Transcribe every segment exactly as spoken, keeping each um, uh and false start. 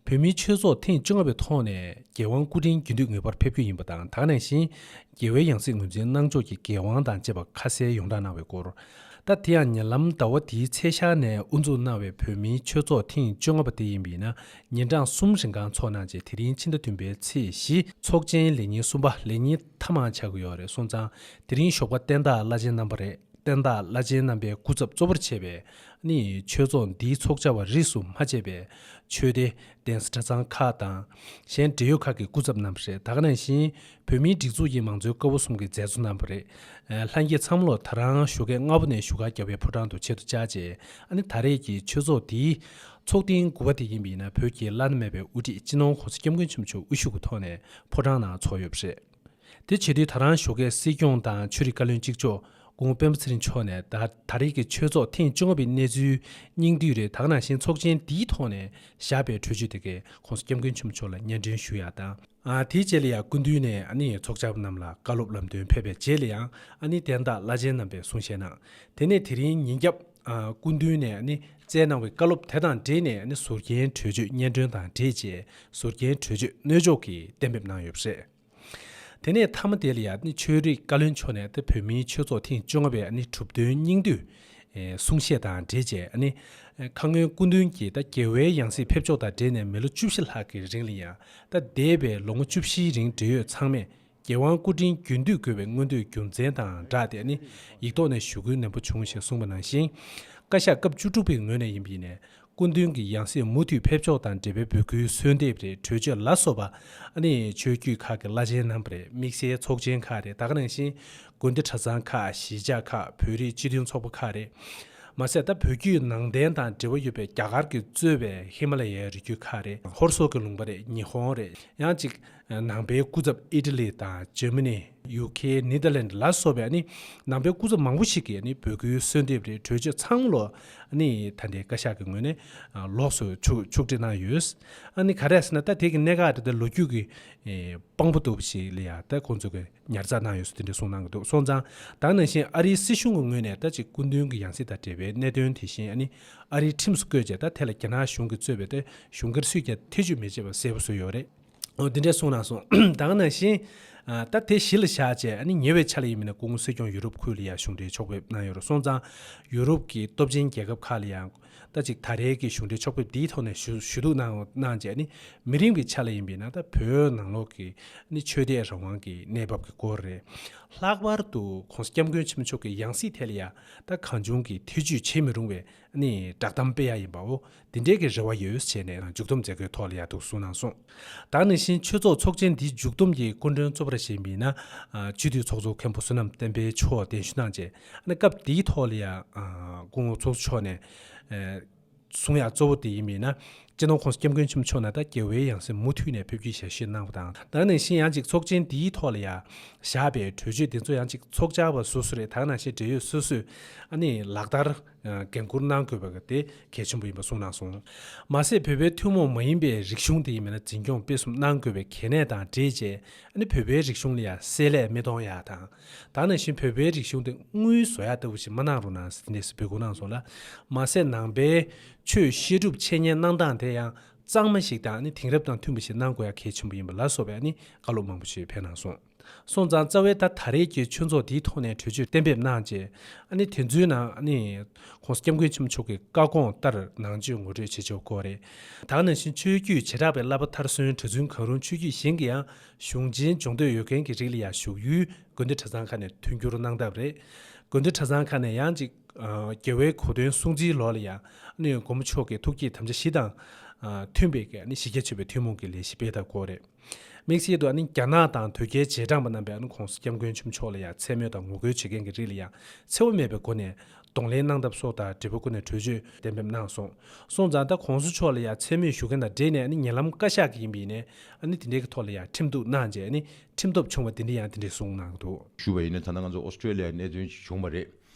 བོད་མིའི་ཆོས་ཚོགས་ཐེངས་བཅོ་ལྔ་པའི་ཐོག་ནས་རྒྱལ་དབང་སྐུ་ཕྲེང་རྒྱུན་མཐུད་ངེས་པར་ཕེབས་རྒྱུ་ཡིན་པ་དང་། ད་ག་ནང་བཞིན་རྒྱལ་བའི་ཡང་སྲིད་ངོས་འཛིན་གནང་ཕྱོགས་ཀྱི་འགན་དབང་དང་བཅས་པ་ཁ་གསལ་ཡོངས་བསྒྲགས་གནང་བའི་སྐོར། ད་དེ་ཡང་ཉེ་ལམ་ཟླ་བ་འདིའི་ཚེས་ཤར་ནས་དབུ་འཛུགས་གནང་བའི་བོད་མིའི་ཆོས་ཚོགས་ཐེངས་བཅོ་ལྔ་པ་དེ་ཡིན་པ་ཡིན་ན། ཉིན་གྲངས་གསུམ་རིང་གང་ཚོགས་གནང་རྗེས། དེ་རིང་ཕྱི་ཟླ་བདུན་པའི་ཚེས་བཞི་ཚོགས་ཆེན་ལས་ཉིན་གསུམ་པ་ལས་ཉིན་མཐའ་མ་ཆགས་ཀྱི་ཡོད་རེད། སོང་ཙང་དེ་རིང་ཞོགས་པ་བསྟན་བདག་བླ་ཆེན་རྣམ་པ་རེད། བསྟན་བདག་བླ་ཆེན་རྣམ་པའི་སྐུ་ཚབ་གཙོ་བོར་བྱས་པའི་ནི་ཆོས་ཚོགས་འདིའི་ཚོགས་བཅར་བ་རིས་སུ་མ་ཆད་པའི་ཆོས་སྡེ། གདན་ས་གྲྭ་ཚང་ཁག་དང་། གཞན་འབྲེལ་ཡོད་ཁག་གི་སྐུ་ཚབ་རྣམ་པ་རེད། ད་ག་ནང་བཞིན་བོད་མིའི་སྒྲིག་འཛུགས་ཀྱི་མང་གཙོའི་ཀ་བ་གསུམ་གྱི་མཛད་གཙོ་རྣམ་པ་རེད། ལྷན་རྒྱས་ཚང་མ་ལོ་ད་རང་ཞོགས་ཀས་སྔ་པོ་ནས་བཞུགས་སྒར་རྒྱལ་བའི་ཕོ་བྲང་དུ་ཆེད་དུ་བཅར་རྗེས། ཨ་ནི་ད་རེས་ཀྱི་ཆོས་ཚོགས་འདིའི་ཚོགས་ཐེངས་དགུ་པ་དེ་ཡིན་པ་ཡིན་ན། བོད་ཀྱི་བླ་ན་མེད་པའི་དབུ་ཁྲིད་སྤྱི་ནོར་༸གོང་ས་༸སྐྱབས་མགོན་ཆེན་པོ་མཆོག་དབུ་བཞུགས་ཀྱི་ཐོག་ནས་ཕོ་བྲང་ནང་ཚོགས་ཡོད་པ་རེད། དེ་བྱེད་དུས་ད་རང་ཞོགས་ཀས་སྲིད་སྐྱོང་དང་ཆོས་རིག་བཀའ་བློན་གཅིག་ལྕོགས་སྐུ་ངོ་སྤེན་པ་ཚེ་རིང་མཆོག་ནས་ད་ད་རེས་ཀྱི་ཆོས་ཚོགས་ཐེངས་བཅོ་ལྔ་པའི་གནས་ཚུལ་སྙིང་བསྡུས་རེད། ད་ག་ནང་བཞིན་ཚོགས་ཆེན་འདིའི་ཐོག་ནས་བཞག་པའི་གྲོས་ཆོད་དེ་གའི་༸གོང་ས་༸སྐྱབས་མགོན་ཆེན་པོ་མཆོག་ལ་སྙན་སྒྲོན་ཞུ་ཡག་དང་། ཨ་དེའི་རྗེས་ལ་ཡང་སྐུ་མདུན་ནས་ཨ་ནི་ཚོགས་བཅར་བ་རྣམས་ལ་བཀའ་སློབ་ལམ་སྟོན་ཕེབས་པའི་རྗེས་ལ་ཡང་ཨ་ནི་བསྟན་བདག་བླ་ཆེན་རྣམ་པས་གསུང་བཤད་གནང་། དེ་ནས་དེ་རིང་ཉིན་རྒྱབ་ཨ་སྐུ་མདུན་ནས་ཨ་ནི་བསྩལ་གནང་བའི་བཀའ་སློབ་དེ་དང་འབྲེལ་ནས་ཨ་ནི་ཟུར་རྒྱན་གྲོས་ཆོད་སྙན་སྒྲོན་དང་འབྲེལ་བྱས་ཟུར་རྒྱན་གྲོས་ཆོད་སྣོལ་ཆོག་གིས་གཏན་འབེབས་གནང་ཡོད་པ་རེད། དེ་ནས་མཐའ་མ་དེ་ལ་ཡང་ནི་ཆོས་རིག་བཀའ་བློན་མཆོག་ནས་ད་བོད་མིའི་ཆོས་ཚོགས་ཐེངས་བཅོ་ལྔ་པའི་ནི་གྲུབ་དོན་སྙིང་བསྡུས་གསུང་བཤད་དང་འབྲེལ་བྱས་ནི། ཁ་སྔོན་སྐུ་མདུན་གྱིས་ད་རྒྱལ་བའི་ཡང་སྲིད་ཕེབས་ཕྱོགས་དང་འབྲེལ་ནས་མི་ལོ་བཅུ་བཞི་ལྷག་གི་རིང་ལ་ཡང་ད་འདས་པའི་ལོ་ངོ་བཅུ་བཞིའི་རིང་འབྲེལ་ཡོད་ཚང་མས་རྒྱལ་དབང་སྐུ་ཕྲེང་རྒྱུན་མཐུད་དགོས་པའི་མངོན་འདོད་རྒྱུ་མཚན་དང་སྦྲགས་ཏེ་ནི་ཡིག་ཐོག་ནས་ཞུ་སྐུལ་ནན་པོ་བྱུང་ཞེས་གསུངས་པ་ནང་བཞིན། བཀའ་ཤག་སྐབས་བཅུ་དྲུག་པའི་ངོས་ནས་ཡིན་པ་ཡིན་ནས། སྐུ་མདུན་གྱི་ཡང་སྲིད་མུ་མཐུད་ཕེབས་ཕྱོགས་དང་འབྲེལ་བའི་འབོད་སྐུལ་གསོལ་འདེབས་རེད། གྲོས་ཆོད་ལ་སོགས་པ་ཨ་ནི་ཆོས་བརྒྱུད་ཁག་གི་བླ་ཆེན་རྣམ་པ་རེད། དམིགས་བསལ་ཚོགས་ཆེན་ཁག་རེད། ད་ག་ནང་བཞིན་དགོན་སྡེ་གྲྭ་ཚང་ཁག་གཞིས་ཆགས་ཁག་བོད་རིགས་སྤྱི་མཐུན་ཚོགས་པ་ཁག་རེད། མ་ཟད་ད་བོད་བརྒྱུད་ནང་བསྟན་དང་འབྲེལ་བ་ཡོད་པའི་རྒྱ་གར་གྱིས་གཙོས་པའི་ཧི་མ་ལ་ཡའི་རི་རྒྱུད་ཁག་རེད། ཧོར་སོག་གི་ལུང་པ་རེད། ཉི་ཧོང་རེད། ཡང་ཅིག་ནང་པའི་སྐུ་ཚབ་ཨི་ཊ་ལི་དང་འཇར་མ་ནི། ཡུ་ཁེ། ནེ་དར་ལེནཌ་ལ་སོགས་པའི་ནི་ནང་པའི་སྐུ་ཚབ་མང་པོ་ཞིག་གིས་ནི་འབོད་སྐུལ་གསོལ་འདེབས་རེད། གྲོས་ཆོད་ཚང་མ་ལོ་ནི་ད་ལྟའི་བཀའ་ཤག་གི་ངོས་ནས་ལོགས་སུ་ཕྱོགས་ཕྱོགས་སྒྲིག་གནང་ཡོད། ཨ་ནི་ག་རེ་ཟེར་ན། ད་དེ་གི་གནད་འགག་དེ་ད་ལོ་རྒྱུས་ཀྱི་དཔང་པོ་ལྟ་བུ་ཞིག་ལ་ཡང་ད་ཁོང་ཚོ་གི་ཉར་ཚགས་གནང་ཡོད་ཟེར་དེ་འདྲ་གསུངས་གནང་གི་འདུག་སོང་ཙང་ད་ནང་བཞིན་ཨ་རིའི་སྲིད་གཞུང་གི་ངོས་ནས་ད་ཅིག་སྐུ་མདུན་གྱི་ཡང་སྲིད་དང་འབྲེལ་བའི་གནད་དོན་དེ་བཞིན་ཨ་ནི་ཨ་རིའི་ཁྲིམས་སུ་བཀོད་རྗེས། ད་དེ་ལ་རྒྱ་ནག་གཞུང་གིས་གཙོས་པའི་ད་གཞུང་སྒེར་སུས་ཀྱང་ཐེ་བྱུས་མི་བྱེད་པ་གསལ་པོ་བཟོས་ཡོད་རེད། འོ་དེ་འདྲས་གསུངས་གནང་སོང་། ད་ག་ནང་བཞིན་ཨ་ད་དེ་གཞི་ལ་བཞག་བྱས། ཨ་ནི་ཉེ་བའི་ཆར་ལ་ཡིན་མིན་ན་སྐུ་ངོ་སྲིད་སྐྱོང་ཡུ་རོབ་ཁུལ་ལ་ཡང་གཞུང་འབྲེལ་ཕྱོགས་ཕེབས་གནང་ཡོད་རེད། སོང་ཙང་ཡུ་རོབ་ཀྱི་སྟོབས་ཆེན་རྒྱལ་ཁབ་ཁག་ལ་ཡང་ད་ཅིག་ད་རེས་ཀྱི་གཞུང་འབྲེལ་ཕྱོགས་ཕེབས་འདིའི་ཐོག་ནས་ཞུ་ཞུ་གཏུག་གནང་གནང་བྱས། ཨ་ནི་མི་རིང་བའི་ཆར་ལ་ཡིན་པས་ན་ད་བོད་ནང་ལོགས་ཀྱི་ཨ་ནི་ཆོས་དད་རང་དབང་གི་གནས་བབ་ཀྱི་སྐོར་རེད། ལྷག་པར་དུ་༸གོང་ས་༸སྐྱབས་མགོན་ཆེན་པོ་མཆོག་གི་ཡང་སྲིད་ཐད་ལ་ཡང་ད་གང་བྱུང་གིས་ཐེ་བྱུས་བྱེད་མི་རུང་བའི་ནི་བསྒྲགས་གཏམ་སྤེལ་ཡ་ཡིན་པའོ། དེ་འདྲའི་གི་རེ་བ་ཡོད་བྱས་ནས་མཇུག་བསྡོམས་མཛད་སྒོའི་ཐོག་ལ་ཡང་འདུག་གསུངས་གནང་སོང་། ད་ག་ནང་བཞིན་ཆོས་ཚོགས་ཚོགས་ཆེན་འདིའི་མཇུག་བསྡོམས་ཀྱི་སྐུ་མགྲོན་གཙོ་བོར་བཞེས་པ་ཡིན་ན། སྤྱི་འཐུས་ཚོགས་གཙོ་མཁན་པོ་བསོད་ནམས་བསྟན་འཕེལ་མཆོག་གདན་ཞུ་གནང་རྗེས། ཨ་ནི་སྐབས་འདིའི་ཐོག་ལ་ཡང་སྐུ་ངོ་ཚོགས་གཙོ་མཆོག་ནས་གསུང་ཡག་གཙོ་བོ་དེ་ཡིན་པ་ཡིན་ན། སྤྱི་ནོར་༸གོང་ས་༸སྐྱབས་མགོན་ཆེན་པོ་མཆོག་ནས་ད་རྒྱལ་བའི་ཡང་སྲིད་མུ་མཐུད་ནས་ཕེབས་རྒྱུའི་ཞལ་བཞེས་གནང་བ་དང་། ད་ག་ནང་བཞིན་ཡང་ཅིག་ཚོགས་ཆེན་འདིའི་ཐོག་ལ་ཡང་བཞག་པའི་གྲོས་ཆོད་དེ་ཚོ་ཡང་ཅིག་ཚོགས་བཅར་བ་སོ་སོ་རེད། ད་ག་ནང་བཞིན་འབྲེལ་ཡོད་སོ་སོས་ཨ་ནི་ལག་བསྟར་འགན་འཁུར་གནང་དགོས་པ་དེ་གལ་ཆེན་པོ་ཡིན་པ་གསུངས་གནང་སོང་། མ་ཟད་བོད་པའི་ཐུན་མོང་མ་ཡིན་པའི་རིག་གཞུང་དེ་ཡིན་མིན་ན་འཛིན་སྐྱོང་སྤེལ་གསུམ་གནང་དགོས་པའི་གལ་གནད་དང་འབྲེལ་བྱས། ཨ་ནི་བོད་པའི་རིག་གཞུང་ལ་ཡང་བསྲེ་ལྷད་མི་གཏོང་ཡ་དང་། ད་ག་ནང་བཞིན་བོད་པའི་རིག་གཞུང་དེ་དངུལ་བཟོ་ཡ་ལྟ་བུ་ཞིག་མ་གནང་རོགས་གནང་ཟེར་ནས་འབོད་སྐུལ་གནང་སོང་ལ། མ་ཟད་ནང་པའི་ཆོས་བཤད་སྒྲུབ་འཆད་ཉན་གནང་སྟངས་དེ་ཡང་གཙང་མ་ཞིག་དང་ནི་དེང་རབས་དང་མཐུན་པ་ཞིག་གནང་དགོས་ཡ་གལ་ཆེན་པོ་ཡིན་པ་ལ་སོགས་པའི་ནི་བཀའ་སློབ་མང་པོ་ཞིག་ཕེབས་གནང་སོང་། སོང་ཙང་རྩ་བའི་ད་ད་རེས་ཀྱི་ཆོས་ཚོགས་འདིའི་ཐོག་ནས་གྲོས་ཆོད་གཏན་འབེབས་གནང་རྗེས། ཨ་ནི་དེ་ཚོའི་ནང་ཨ་ནི་༸གོང་ས་༸སྐྱབས་མགོན་ཆེན་པོ་མཆོག་གི་བཀའ་དགོངས་ལྟར་ནང་ཆོས་ངོ་སྤྲོད་བྱེད་ཕྱོགས་སྐོར་རེད། ད་ག་ནང་བཞིན་ཆོས་བརྒྱུད་བྱེ་བྲག་པའི་བསླབ་པ་མཐར་སོན་གྲྭ་བཙུན་གང་རུང་ཆོས་བརྒྱུད་གཞན་གྱི་ཡང་གཞུང་ཆེན་སྦྱོང་འདོད་ཡོད་མཁན་གྱི་རིགས་ལ་ཡང་བཞུགས་ཡུལ་དགོན་སྡེ་གྲྭ་ཚང་ཁག་ནས་མཐུན་འགྱུར་གནང་ཐབས་རེད། དགོན་སྡེ་གྲྭ་ཚང་ཁག་ནས་ཡང་ཅིག་རྒྱལ་བའི་གོ་སྟོན་སྲུང་བརྩིའི་ལོ་ལ་ཡང་ནི་མགོན་པོ་མཆོག་གི་ཐུགས་བསྐྱེད་དམ་བཅའ་བཞི་དང་མཐུན་པའི་ནི་གཞི་རྒྱ་ཆེ་བའི་ཐུན་མོང་གི་ལས་གཞི་སྤེལ་ཐབས་སྐོར་རེད། དམིགས་བསལ་དུ་ཨ་ནི་རྒྱ་ནག་དང་དོལ་རྒྱལ་རྗེས་འབྲང་པ་རྣམ་པས་ཨ་ནི་༸གོང་ས་༸སྐྱབས་མགོན་ཆེན་པོ་མཆོག་ལ་ཡང་མཚན་སྨོད་དང་ངོ་རྒོལ་བྱེད་མཁན་གྱི་རིགས་ལ་ཡང་འཚེ་བ་མེད་པའི་སྒོ་ནས་གདོང་ལེན་གནང་ཐབས་སོགས་དང་འབྲེལ་བའི་སྒོ་ནས་གྲོས་ཆོད་གཏན་འབེབས་གནང་སོང་། སོང་ཙང་ད་༸གོང་ས་མཆོག་ལ་ཡང་མཚན་སྨོད་ཞུ་མཁན་དང་འབྲེལ་ནས་ཨ་ནི་ཉེ་ལམ་བཀའ་ཤག་གི་ཡིན་པ་ཡིན་ནའི་ཨ་ནི་དེ་འདྲའི་གི་ཐོག་ལ་ཡང་ཁྲིམས་གཏུག་གནང་རྗེས་ཨ་ནི་ཁྲིམས་ཐོབ་བྱུང་བ་དེ་འདྲ་ཡང་དེ་འདྲས་གསུངས་གནང་འདུག་ཞུས་པ་ཡིན་ན། ད་ལྟ་ང་ཚོ་ཨོ་སི་ཀྲེ་ལི་ཡའི་གནད་དོན་ཅིག་བྱུང་བ་རེད།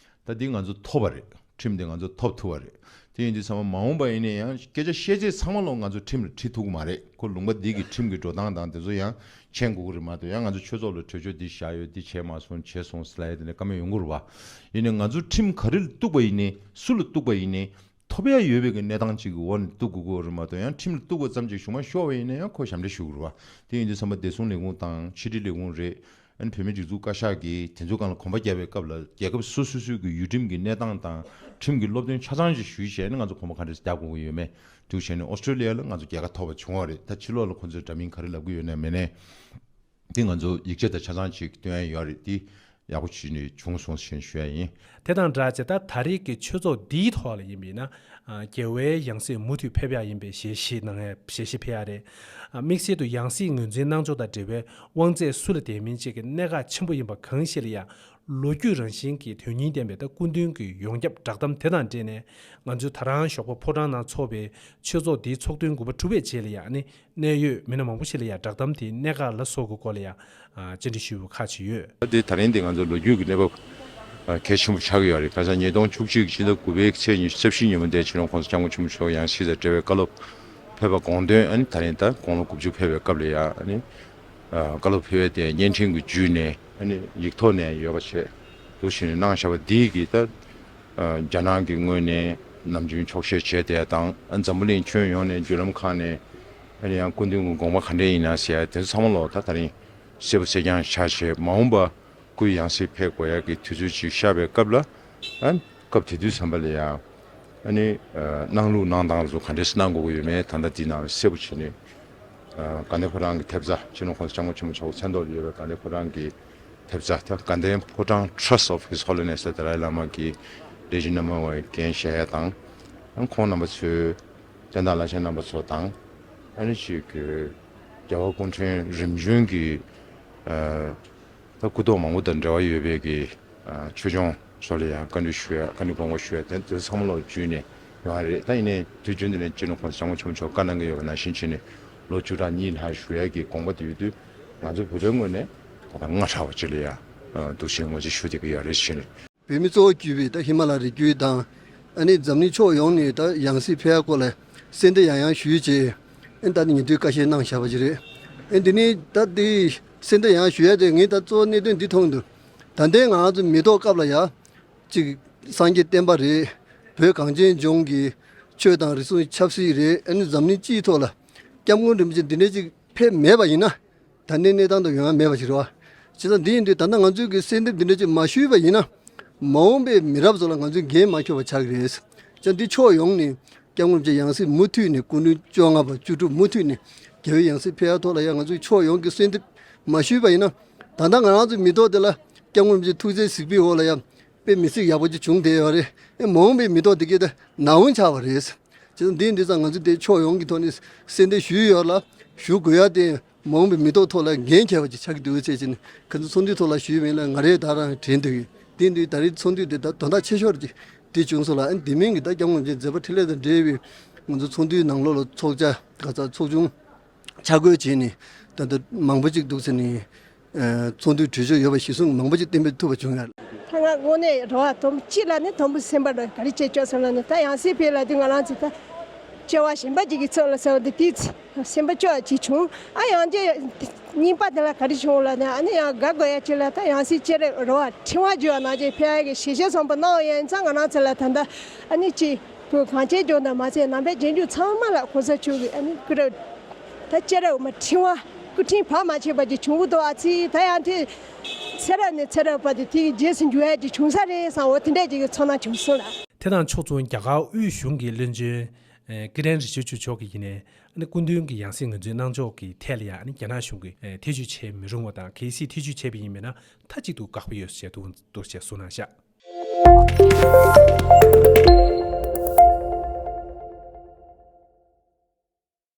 ད་འདི་ང་ཚོ་ཐོབ་པ་རེད། ཁྲིམས་འདི་ང་ཚོ་ཐོབ་ཐུབ་པ་རེད། དེ་ཡིན་དུས་ཚང་མ་མ་འོངས་པ་ཡིན་ན་ཡང་སྐད་ཆ་བཤད་ཚད་ཚང་མ་ལོ་ང་ཚོ་ཁྲིམས་ལ་ཁྲིད་ཐུབ་ཀྱི་མ་རེད། ཁོ་ལུང་པ་འདི་གི་ཁྲིམས་ཀྱི་འགྲོ་སྟངས་དང་དེ་ཚོ་ཡང་མཁྱེན་དགོས་ཀྱི་རེད་མ་གཏོགས། ཡང་ང་ཚོ་ཆོས་ཚོགས་ལ་གྲོས་ཆོད་འདི་བཞག་ཡོད། འདི་བྱས་མ་སོང་བྱས་སོང་ཟེར་ལབ་ཡ་དེ་འདྲ་བཀའ་མོལ་ཡོང་གི་རེད་བ། ཡིན་ནའི་ང་ཚོ་ཁྲིམས་ག་རེ་ལ་གཏུགས་པ་ཡིན་ནའི་སུ་ལ་གཏུགས་པ་ཡིན་ནའི། ཐོབ་ཡ་ཡོད་པའི་གི་གནས་སྟངས་ཅིག་གི་འོག་ནས་གཏུག་དགོས་ཀྱི་ཡོད་རེད་མ་གཏོགས། ཡང་ཁྲིམས་ལ་གཏུག་དགོས་ཙམ་ཅིག་བྱུང་མ་ཤོར་བ་ཡིན་ན་ཡང་ཁོ་ཞབས་འདྲེན་ཞུ་དགོས་རེད་བ། དེ་ཡིན་དུས་ཙམ་པ་བདེ་སྲུང་ལས་ཁུངས་དང་ཕྱི་དྲིལ་ལས་ཁུངས་རེད། ཨ་ནི་བོད་མིའི་སྒྲིག་འཛུགས་བཀའ་ཤག་གིས་དེ་ཚོའི་སྒང་ལ་གོམ་པ་རྒྱག་པའི་སྐབས་ལ། རྒྱལ་ཁབ་སོ་སོ་སོའི་གི་ཡུལ་ཁྲིམས་ཀྱི་གནས་སྟངས་དང་ཁྲིམས་ཀྱི་སློབ་སྟོན་ཆ་ཚང་ཅིག་ཞུས་བྱས་ནས་ང་ཚོ་གོམ་པ་ག་འདྲས་རྒྱག་དགོས་ཀྱི་ཡོད་མེད། འདུག་བྱས་ནས་ཨོ་སི་ཀྲོ་ལི་ཡ་ལ་ང་ཚོ་རྒྱལ་ཁ་ཐོབ་པ་བྱུང་བ་རེད། ད་ཕྱི་ལོགས་ལ་ཁོ་ཚོས་འདྲ་མིན་ག་རེ་ལབ་ཀྱི་ཡོད་ན་མེད་ན། དེ་ང་ཚོ་ཡིག་ཆ་དང་ཆ་ཚང་ཅིག་སྟོན་ཡ་ཡོད་རེད། དེ་ཡག་པོ་བྱས་ནས་བྱུང་སོང་ཞེས་ཞུ་ཡ་ཡིན། དེ་དང་སྦྲགས་བྱས་ད་ད་རེས་ཀྱི་ཆོས་ཚོགས་འདིའི་ཐོག་ལ་ཡིན་པས་ན། ཨ། རྒྱལ་བའི་ཡང་སྲིད་མུ་མཐུད་ཕེབས་ཡ་ཡིན་པའི་ཞལ་བཞེས་གནང་ཡ། ཞལ་བཞེས་ཕེབས་ཡ་རེད། ཨ། དམིགས་བསལ་དུ་ཡང་སྲིད་ངོས་འཛིན་གནང་ཕྱོགས་དང་འབྲེལ་བའི་དབང་ཚད་སུ་ལ་ལྡན་མིན་བཅས་ཀྱི་གནད་འགག་ཆེན་པོ་ཡིན་པ་གང་ཞིག་ལ་ཡང་ལོ་རྒྱུས་རང་བཞིན་གྱི་དོན་སྙིང་ལྡན་པའི་ད་སྐུ་མདུན་གྱི་ཡོངས་ཁྱབ་བསྒྲགས་གཏམ་དེ་དང་འབྲེལ་ནས། ང་ཚོའི་ད་རང་ཞོགས་པ་ཕོ་བྲང་ནང་འཚོགས་པའི་ཆོས་ཚོགས་འདིའི་ཚོགས་ཐུན་དགུ་པ་གྲུབ་པའི་རྗེས་ལ་ཡང་ནི། གནད་ཡོད་མི་སྣ་མང་པོ་ཞིག་ལ་ཡང་བསྒྲགས་གཏམ་དེའི་གནད་འགག་ལ་སོགས་ཀྱི་སྐོར་ལ་ཡང་། ཨ། བཅར་འདྲི་ཞུས་པ་ཁག་ཅིག་ཡོད། དེ་ད་རིང་འདི་ང་ཚོ་ལོ་རྒྱུས་ཀྱི་གནས་བབ། ཨ། གལ་ཆེན་པོ་ཆགས་ཀྱི་ཡོད་རེད། ཁ་སང་ཉིས་སྟོང་བཅུ་གཅིག་ཕྱི་ཟླ་དགུ་པའི་ཚེས་ཉི་ཤུ་རྩ་བཞི་ཉིན་མོ་དེ་སྤྱི་ནོར་༸གོང་ས་༸སྐྱབས་མགོན་ཆེན་པོ་མཆོག་ཡང་སྲིད་དང་འབྲེལ་བའི་བཀའ་སློབ་ཕེབས་པ་དགོངས་དོན། ཨ་ནི་ད་རིང་ད་དགུང་ལོ་དགུ་བཅུ་ཕེབས་པའི་སྐབས་ལ་ཡང་ཨ་ནི། ཨ། བཀའ་སློབ་ཕེབས་པའི་དེ་བརྙན་འཕྲིན་གྱི་བརྒྱུད་ནས་ཨ་ནི་ཡིག་ཐོག་ནས་ཡོད་པ་བྱས། འདུག་བྱས་ནས་གནང་བཞག་པ་འདི་གིས་ད། ཨ། རྒྱ་ནག་གི་ངོས་ནས་ནམ་རྒྱུན་འཁྱོག་བཤད་བྱས་དེ་དང་། ཨ། འཛམ་བུ་གླིང་ཁྱོན་ཡོངས་ནས་བརྒྱུད་ལམ་ཁག་ནས་ཨ་ནི་ཡང་སྐུ་མདུན་གྱི་དགོངས་པ་ག་འདྲས་ཡིན་ན་ཟེར་ཡ་དེ་ཚོ་ཚང་མ་ལོག་ད་ད་རིང་གསལ་པོ་གསལ་རྐྱང་ཆགས་བྱས། མ་འོངས་པ་སྐུའི་ཡང་སྲིད་ཕེབས་དགོས་ཡ་གི་དུས་ཚོད་ཅིག་ཤར་བའི་སྐབས་ལ། ཨ། སྐབས་དེ་དུས་ཙམ་པ་ལ་ཡང་ཨ་ནི། ཨ། གནང་ལུགས་གནང་སྟངས་ཚོ་ག་འདྲས་གནང་དགོས་ཀྱི་ཡོད་མེད་ད་ལྟ་འདི་ནང་གསལ་པོ་བྱས་ནས། ཨ། དགའ་ལྡན་ཕོ་བྲང་གི་ཐེབས་རྩ། སྤྱི་ནོར་༸གོང་ས་༸སྐྱབས་མགོན་ཆེན་པོ་མཆོག་མཚན་ཐོག་ལ་ཡོད་པའི་དགའ་ལྡན་ཕོ་བྲང་གི་ཐེབས་རྩ། ད་དགའ་ལྡན་ཕོ་བྲང་Trust of His Holiness the Dalai Lama གི་ལས་བྱེད་རྣམ་པ་འགན་བཞེས་ཡ་དང་། ཨ། ཁོང་རྣམ་པ་ཚོའི་བསྟན་བདག་བླ་ཆེན་རྣམ་པ་ཚོ་དང་། ཨ་ནི་ཅིག་གི་རྒྱལ་བ་སྐུ་ཕྲེང་རིམ་བྱོན་གྱི། ཨ། ད་སྐུ་ཐོག་མང་པོ་དང་འབྲེལ་བ་ཡོད་པའི་གི། ཨ། ཆོས་སྐྱོང་ཚོ་ལ་ཡང་བཀའ་འདྲི་ཞུ་ཡ། བཀའ་འདྲི་དགོངས་པ་ཞུ་ཡ་དེ་ཚོ་ཚང་མ་ལོག་བརྒྱུད་ནས་ཡོང་བ་རེད། ད་ཡིན་ནའི་དུས་རྒྱུན་དུ་ནས་སྤྱི་ནོར་༸གོང་ས་༸སྐྱབས་མགོན་ཆེན་པོ་མཆོག་བཀའ་གནང་གི་ཡོད་པ་ནང་བཞིན་བྱས་ནས་ལོ་བཅུ་ཕྲག་གཉིས་ལྷག་བཞུགས་ཡ་གི་དགོངས་པ་དེ་ཡོད་དུས། ང་ཚོ་བོད་པའི་ངོས་ནས་ད་ལྟ་སྔ་དྲགས་པ་ཅིག་ལ་ཡང་འདུག་སེ་ངོས་འཛིན་ཞུ་བསྡད་ཀྱི་ཡོད་རེད་བྱས་ནས། བོད་མི་གཙོ་བོ་གྱུར་པའི་ད་ཧི་མ་ལ་རི་རྒྱུད་དང་། ཨ་ནི་འཛམ་གླིང་ཕྱོགས་ཡོངས་ནས་ད་ཡང་སྲིད་ཕེབས་ཡ་སྐོར་ལ་གསལ་འདེབས་ཡང་ཡང་ཞུས་བྱས། ཨ་ནི་ད་ནི་ཉིན་ཐོའི་བཀའ་བཞེས་གནང་བཞག་པ་ཅིག་རེད། ཨ་ནི་འདི་ནི་ད་འདི་གསལ་འདེབས་ཡང་ཞུ་ཡ་དེ་ངས་ད་གཙོ་བོ་གནད་དོན་འདི་མཐོང་གི་འདུག་ད་ལྟའི་ང་ཚོ་མི་ཐོག་སྐབས་ལ་ཡ། གཅིག་སངས་རྒྱས་བསྟན་པ་རེད། བོད་གངས་ཅན་ལྗོངས་ཀྱི་ཆོས་དང་རིག་གཞུང་ཆབ་སྲིད་རེད། ཨ་ནི་འཛམ་གླིང་སྤྱིའི་ཐོག་ལ་སྐྱབས་མགོན་རིན་པོ་ཆེ་འདི་འདྲ་ཅིག་ཕེབས་མེད་པ་ཡིན་ན། ད་ལྟའི་གནས་སྟངས་དང་ཡོང་ཡ་མེད་པ་ཞིག་རེད་བ། བྱས་ཙང་འདི་ཡིན་དུས་ད་ལྟ་ང་ཚོའི་གི་གསལ་འདེབས་འདི་འདྲ་ཅིག་མ་ཞུས་པ་ཡིན་ན། མ་འོངས་པའི་མི་རབས་ཚོ་ལ་ང་ཚོས་འགན་མ་འཁྱོལ་བ་ཆགས་ཀྱི་རེད། བྱས་ཙང་འདི་ཕྱོགས་ཡོངས་ནས་སྐྱབས་མགོན་རིན་པོ་ཆེ་ཡང་སྲིད་མུ་མཐུད་ནས་སྐུ་ཕྲེང་བཅོ་ལྔ་པ་བཅུ་དྲུག་མུ་མཐུད་ནས་རྒྱལ་བའི་ཡང་སྲིད་ཕེབས་ཡ་ཐོག་ལ་ཡ་ང་ཚོས་ཕྱོགས་ཡོངས་ཀྱི་གསལ་འདེབས་མ་ཞུས་པ་ཡིན་ན། ད་ལྟ་ང་རང་ཚོའི་མི་ཐོག་དེ་ལ་སྐྱབས་མགོན་རིན་པོ་ཆེ་ཐུགས་རྗེ་གཟིགས་པའི་འོག་ལ་ཡ། དཔེ་མི་སྲིད་ཡག་པོ་ཅིག་བྱུང་བསྡད་ཡོད་རེད། ཨེ། མ་འོངས་པའི་མི་ཐོག་འདི་གས་ད་ན་འོང་ཆགས་པ་རེད། བྱས་ཙང་འདི་འདི་ཙང་ང་ཚོ་དེ་ཕྱོགས་ཡོངས་ཀྱི་ཐོག་ནས་གསལ་འདེབས་ཞུས་ཡོད་ལ་ཞུ་དགོས་ཡ་དེ་མ་འོངས་པའི་མི་ཐོག་ཐོག་ལ་འགན་འཁྱེར་བ་ཅིག་ཆགས་ཀྱི་འདུག་ཟེར་བྱས་ནས་ཁ་སང་ཚོགས་འདུའི་ཐོག་ལ་ཞུས་པ་ཡིན་ལ། ང་རས་ད་རང་དྲན་འདུག་གི། དེ་འདི་ད་རེས་ཚོགས་འདུ་དེ་ད་དོན་དག་ཆེ་ཤོས་ཅིག་དེ་བྱུང་སོང་ལ། ཨ་ནི་དེ་མིན་གྱི་ད་སྐྱབས་མགོན་རིན་པོ་ཆེ་མཛད་པ་འཕྲིན་ལས་དང་འབྲེལ་བའི་ང་ཚོ་ཚོགས་འདུའི་ནང་ལོགས་ལ་ཚོགས་བཅར་ག་ཚ་ཚོགས་ཆུང་ཆ་བགོས་བྱས་ནས་ད་ལྟ་མང་པོ་ཅིག་འདུག་ཟེར་ནས། ཨ། ཚོགས་འདུའི་གྲོས་ཆོད་ཡོད་པ་གཞིར་བཟུང་མང་པོ་ཅིག་གཏན་འབེབས་ཐུབ་པ་བྱུང་ཡོད། ད་ང་དངོས་གནས་རེ་བ་དང་པོ་གཅིག་ལ་ནི་དང་པོ་སེམས་པ་ལ་ག་རེ་བྱེད་ཆོག་ཟེར་ན་ནི། ད་ཡང་སྲིད་ཕེབས་ལ་དུས་ང་རང་ཚོ་ད་སྐྱེ་བ་གཞན་པ་ཅིག་གི་ཚོད་ལ་ཟེར་བ་དེ་དེའི་སེམས་པ་སྐྱོ་བ་ཅིག་བྱུང་། ཨ། ཡང་རྗེས་གཉིས་པ་དེ་ལ་ག་རེ་བྱུང་ལ་ནི། ཨ་ནི་ཡང་དགའ་དགོས་ཡ་ཅིག་ལ་ད་ཡང་སྲིད་སྐྱེ་རབས་རེ་བ་ཕྲེང་བ་བརྒྱུད་པ་ནང་བཞིན་ཕེབས་ཡ་གི་ཞལ་བཞེས་བཟང་པོ་གནང་བ་ཡིན་ཙང་། ང་རང་ཚོ་ལ་ད་ལྟ་ཨ་ནི་ཅིག་བོད་གངས་ཅན་ལྗོངས་དང་མ་ཚད་ནང་པའི་རྗེས་འཇུག་ཚང་མ་ལ་གོང་ས་མཆོག་གི་ཨ་ནི་སྐུ་རབས། ད་སྐྱེ་རབས་མ་ཕྲེང་བ་སྐུ་ཕྲེང་བར་མ་ཆད་པ་ཅིག་བྱུང་གི་འདུག་ཨ་ཙི། ད་ཡང་དེ་ཚེ་རབས་ནས་ཚེ་རབས་བར་དུ་དེའི་རྗེས་སུ་འཇུག་ཡ་ཅིག་བྱུང་ས་རེད་བསམ། འོ་དེ་འདྲས་ཅིག་གི་ཚོར་སྣང་བྱུང་སོང་ལ། དེ་དང་ཕྱོགས་མཚུངས་རྒྱ་གར་དབུས་གཞུང་གི་བློན་ཆེན། ཨེ། ཀི་རན་རི་ཇི་ཇུ་མཆོག་གིས་ཡིན་ནའི་ཨ་ནི་སྐུ་མདུན་གྱི་ཡང་སྲིད་ངོས་འཛིན་གནང་ཕྱོགས་ཀྱི་ཐད་ལ་ཡང་ཨ་ནི་རྒྱ་ནག་གཞུང་གིས། ཨེ། ཐེ་བྱུས་བྱེད་མི་རུང་བ་དང་། གལ་སྲིད་ཐེ་བྱུས་བྱས་པ་ཡིན་པས་ན་མཐའ་གཅིག་ཏུ་དགག་པ་ཡོད་ཅེས་འདུག་ཅེས་གསུངས་གནང་བཞག